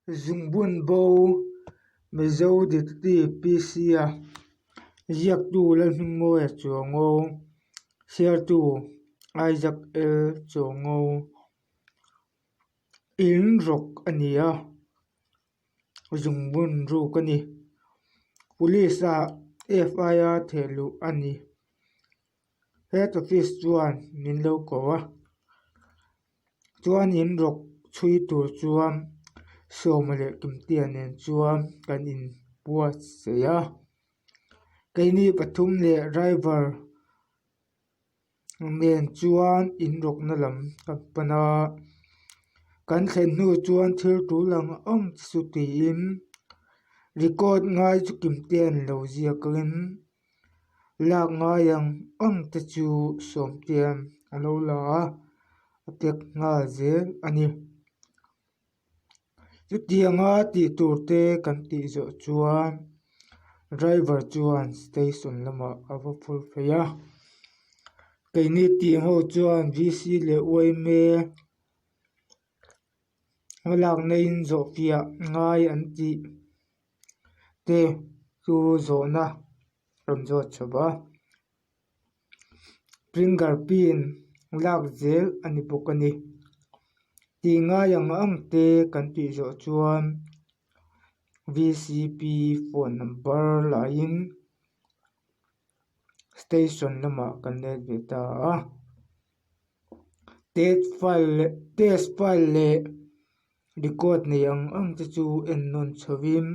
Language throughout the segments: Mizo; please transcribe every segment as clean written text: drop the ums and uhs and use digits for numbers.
Zungbun bo Mizo Detective PC-a ziaktu Lalhmingmawia Chuango, chhiartu Isaac L Chuango in rawk a ni a, zungbun ruk a ni. Police ah FIR theh luh a ni. Head office chuan min lo ko a. Chuan in rawk chhui tur chuan Sawma leh Kimtea nen chuan kan in buatsaih a. Keini pathum leh driver nen chuan in rawkna lam kan pan a. Kan thlen hnu chuan thil tul ang ang te chu tiin record ngai chu Kimtea'n lo ziak in Lak ngai ang ang te chu Sawmtea'n a lo la a, a tek nghal zel a ni. Chutianga tih tur te kan tih zawh chuan driver chuan station lamah a va phur phei a, keini tih ho chuan VC leh yma hmalakna in zawhfiah ngai an tih te chu zawhna rawn zawt chho a finger print lak zel a ni bawk a ni tih ngai ang ang te kan tih zawh chuan V C P phone number lahin station lamah kan let ve ta a test file leh test file leh. Record nei ang ang te chu en nawn chhovin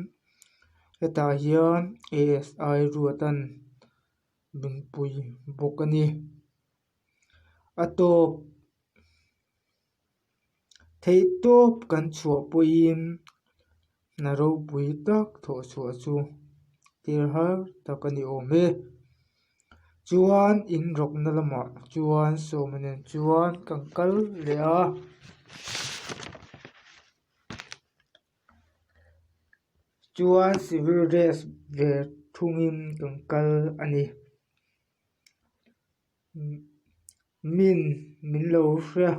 hetah hian A_S_I ruatan min pui bawk a ni. A tawp theih tawp kan chhuah pawhin hna ropui tak thawh chhuah chu thil har tak a ni awm e. Chuan in rawkna lamah chuan sawma nen chuan kan kal leh a. Chuan civil dress ve thungin kan kal a ni. Min min lo hre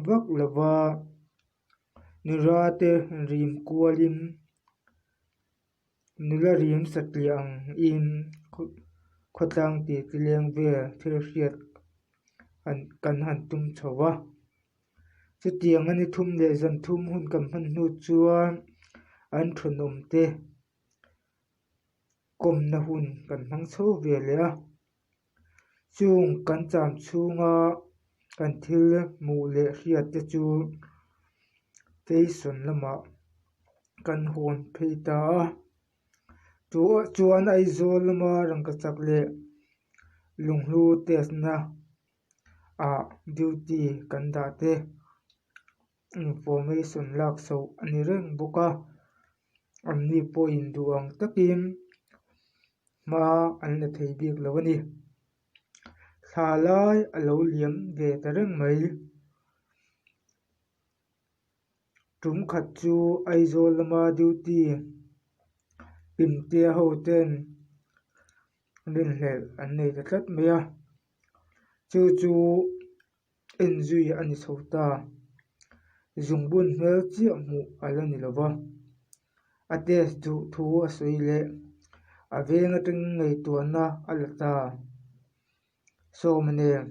vak lova nula te rim kualin. Nula rim satliah ang in khawtlang tih ti leng vel thil hriat an kan han tum chho va. Chutiang a ni thum leh zan thum hun kan hman hnu chuan an thenawm te kawmna hun kan hmang chho ve leh a. Chung kan cham chhunga kan thil hmuh leh hriat te chu station lamah kan hawn phei ta a. Chuan Aizawl lama rangkachak leh lunghlu test na ah duty kan dah te information lak chhoh a ni reng bawk a. Anni pawhin duh ang takin hma an la thei bik lo a ni. Thla lai a lo liam ve ta reng mai. Tum khat chu Aizawl lama duty Pimtea ho ten rinhlelh an nei ta tlat mai a. Chu chu en zui a ni chho ta. Zungbun hmel chiah hmuh a la ni lo va. A test duh thu a sawi leh a veng atangin ngaihtuahna a la ta. Sawma nen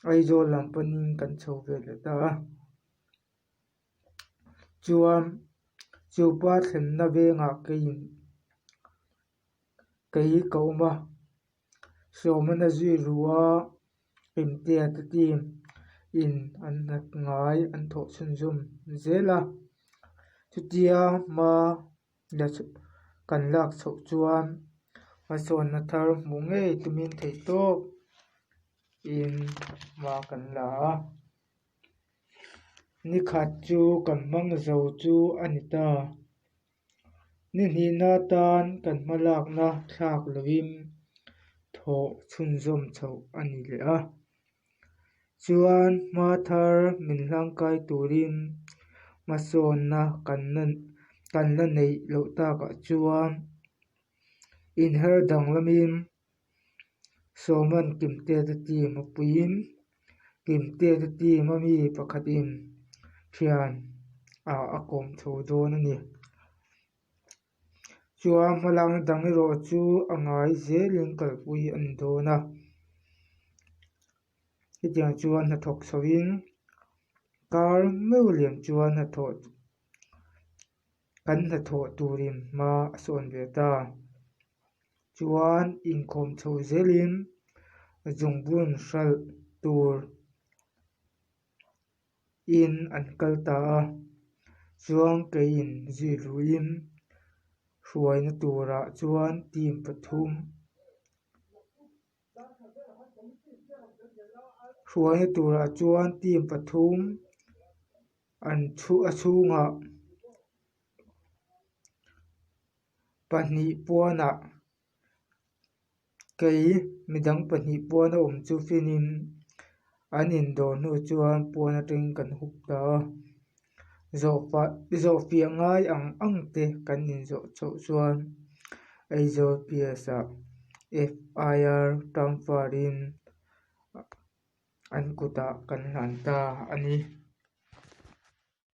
Aizawl lam panin kan chho ve leh ta a. Chuan chupa thlenna vengah keiin kei ka awm a. Sawmana zui ru a Kimtea te team in an hnat ngai an thawh chhunzawm zel a. Chutia hma la kan lak chhoh chuan hmasawnna thar hmuh ngei tumin theihtawp in hma kan la a. Nikhat chu kan hmang zo chu a ni ta. Ni hnihna atan kan hma lakna thlak lovin thawh chhunzawm chhoh a ni leh a. Chuan hma thar min hlangkai turin hmasawnna kan kan la neih loh takah chuan inher danglamin Sawman Kimtea team a puiin Kimtea team a mi pakhatin thian. Ah a kawm chho dawn a ni. Chuan hmalakna dang erawh chu a ngai zelin kalpui a ni dawn a. Hetiang chuan hnathawk chhoin kar meuh liam chuan hnathawh kan hnathawh turin hma a sawn ve ta. Chuan inkhawm chho zelin zungbun hralh tur in an kal ta a, chuan keiin zui luhin hruaina turah chuan team pathum hruaina turah chuan team pathum an thu a chhungah pahnih puanah. Kei midang pahnih puan a awm chu finin an indawr hnu chuan puan atangin kan hup ta a, zawhfah zawhfiah ngai ang ang te kan inzawh chhoh chuan Aizawl PS ah FIR transfer in an kutah kan hlan ta a ni.